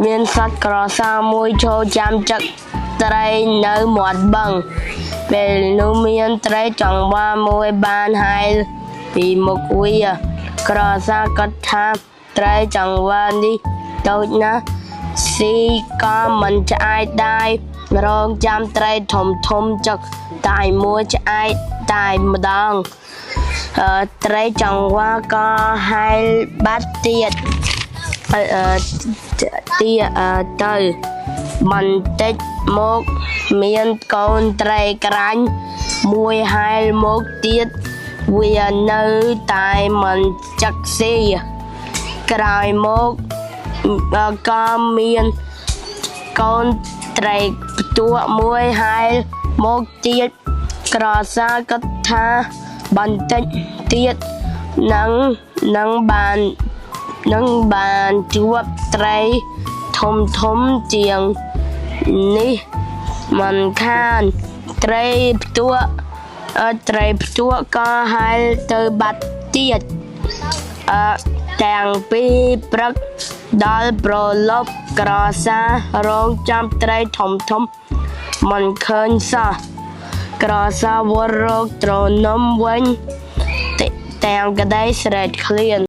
មានសត្វក្រសាមួយឈរចាំចឹកត្រីនៅមាត់បឹងពេលនោះមានត្រីចង្វាមួយបានហែលពីមុខវាក្រសាគិតថាត្រីចង្វានេះតូចណាស់ស៊ីក៏មិនឆ្អែតដែររងចាំត្រីធំធំចឹកតែមួយឆ្អែតតែម្ដងអឺត្រីចង្វាក៏ហែលបាត់ទៀត អឺអឺទីអឺទៅបន្តិចមកមានកូនត្រីក្រាញ់មួយហែលមកទៀតវានៅតែមិនចឹកស៊ីក្រោយមកក៏មានកូនត្រីផ្ទក់មួយហែលមកទៀតក្រសាគិតថាបន្តិចទៀតនឹងនឹងបាន នឹងបានជួបត្រីធំធំជាងនេះមិនខានត្រីផ្ទក់អឺត្រីផ្ទក់ក៏ហែលទៅបាត់ទៀតអឺទាំងពីរព្រឹកដល់ប្រលប់ក្រសារងចាំត្រីធំធំមិនឃើញសោះក្រសាវររកត្រនំវិញទាំងក្តីស្រេកឃ្លាន។